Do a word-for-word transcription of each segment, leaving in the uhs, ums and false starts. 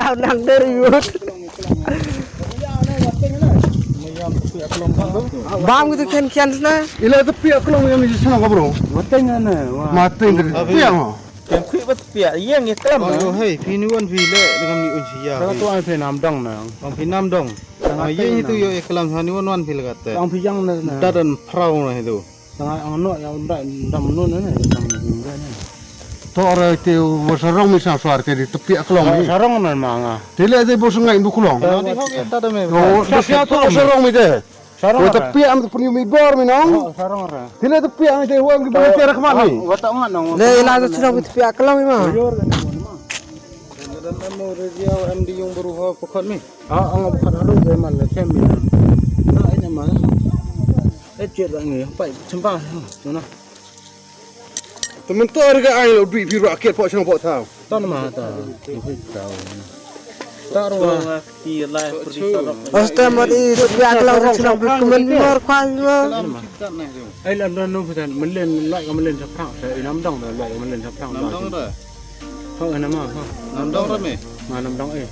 Aw nang der yut. Bam gitu ken kian sna. Ila tepi aklong yang di sana ka bro. Wateng ana. Mateng der. Tepi ang. Yang kui bat pia yang ya kelam. Oh hei, pini wan phi le dengan ni un sia. Ka tu ai phi nam dong na. Ong phi nam dong. Ah, yang itu yo kelam hani wan wan phi le kata. Ong phi yang na. Dadan perahu na itu. Tang ang no ya unda dam no na na. To ora te wa sarong mi sa suar te di tepi aklong mi. Sarong na ma nga. Te le te bo sungai bu klong. Di hok ta da me. Oh, sa to sarong mi te. Sarong. Wa tepi am pun mi bor mi nong. Sarong ra. Te le tepi am te wa mi bor te rakhmat mi. Wa ta ngat nong. Le la to sarong mi tepi aklong mi ma. Dan mo re dia am di yung baru ha pokot mi. Ah, ang bukan aru dia mal le sem mi. Na ini ma. Eh, jet bang ni. Pai chempa. Mana? Temen tu harga ai lo duit biru akhir pok chang pok tau. Tan ma ta. Duit tau. Tarwa. Aste mati sepiak la orang senang berkemen mor kwan mor. Ai lam dan nu pesan melen lai ka melen saprang sa inam dong da lai ka melen saprang. Nam dong da. Ha nama ha. Nam dong rame. Ma nam dong eh.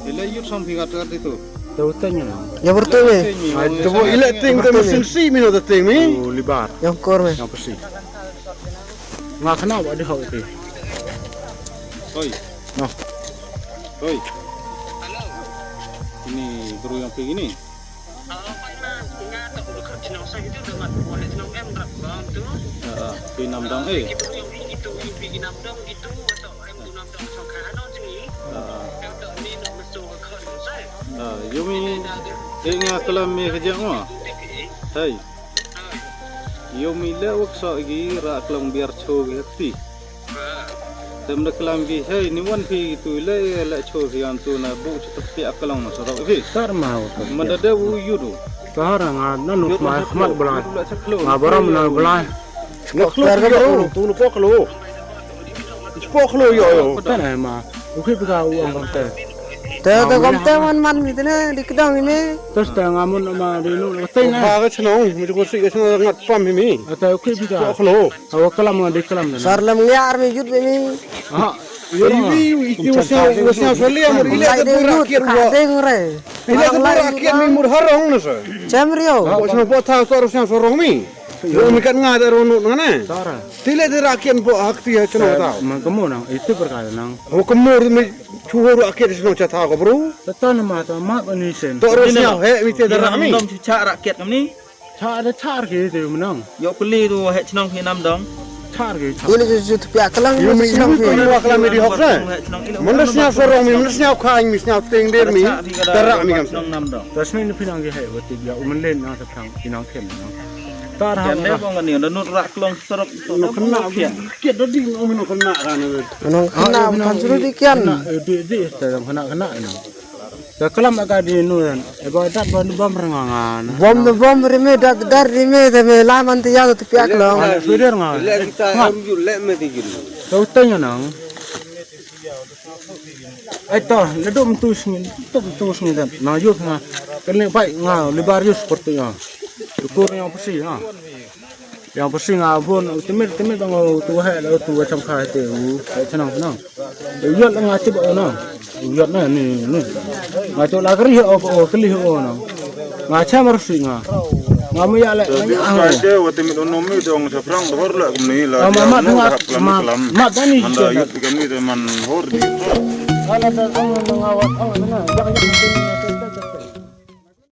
Ila yut song phi kat kat itu. Tau tanya na. Ya bertanya. Ai tu ila ting tu mesin si mino tu ting mi. Libar. Yang kor me. Yang pesi. Nga kena buat dia kau tu. Oi. Nah. Oi. Ini baru yang kayak gini. Ah, ah, phi nam dong eh. Ah. Ah, yomi eh nga kelam me kejang ma. Hai. Yomi le wak so gi ra kelam biar cho gi hati. Tem da kelam gi hei ni wan phi tu le le cho phi an tu na bu chu tepi aklong na sorok phi. Tar ma wa. Ma da da u yu du. Tar nga na nu ma khmat belai. Ma baram na belai. Na khlo tu nu pok khlo. Pok khlo yo yo. Ta na ma. U khi pika u ang te. Te te kom te wan man mi te ne di kedang ini. Terus te nga mun ma di nu te ne. Ba ka chnong mi ko si ka chnong ngat pam mi. Te u khi pika. Pok khlo. Awa kelam nga di kelam na. Sar lem ngiar mi yut mi. Ha. Wi wi wi iti wasnya wasnya solia mur ila te pura kian wa. Deng re. Ila te pura kian mi mur harong na sa. Chem rio. Wasnya bota sar wasnya sorong mi. Yo mi kat nga te ro nu ngane. Sara. Tile te ra kian bo hak ti ha chno ta. Ma kemo nang itu perkara nang. Ho kemo mi chuho ro kian chno cha ta ko bro. Tata na ma ta ma ni sen. To ro snya he mi te da ra mi. Dom cha ra kian kam ni. Char da char ke te menang. Yo kuli tu heh chnong phi nam dong. Char ke char. Ini tu tu pia kelang. Yo mi chnong phi. Wa kelang mi di hok sa. Mana snya sorong mi, mana snya khain mi, snya teng der mi. Tara mi kam. Chnong nam dong. Tas ni phi nang ke heh wati dia umen len nang sa phang phi nang them nang. Tar ha. Yan ne bong ni da nut rak klong sorok. No kena kian. Kian da di no kena kan. No kena kan suruh di kian. Di di ta kena kena. Ka kelam ka di nu dan. E ba dat ba nu bam rang nga na. Bom de bom rime dat dar rime de me la man te ya te piak lo. Suder nga. Le kita am ju le me ti jin. Kau tanya nang. Ai to, le dum tu sngin, dum tu sngin dan. Na yus nga. Kene bai nga libar yus seperti nga. Ukur yang pesi ha. Yang pesi nga bun, timit timit dong tu he lo tu cham kha te u, te chnang chnang. Yot nga tip o na. Yot na ni ni. Nga tu la kri o o kli o na. Nga cha mar si nga. Nga mu ya le nga ya. Te wa timit o no mi dong sa prang dor la kumni la. Ma ma ma ma ni. Manda yot kami te man hor di. Ala ta dong nga wa o na.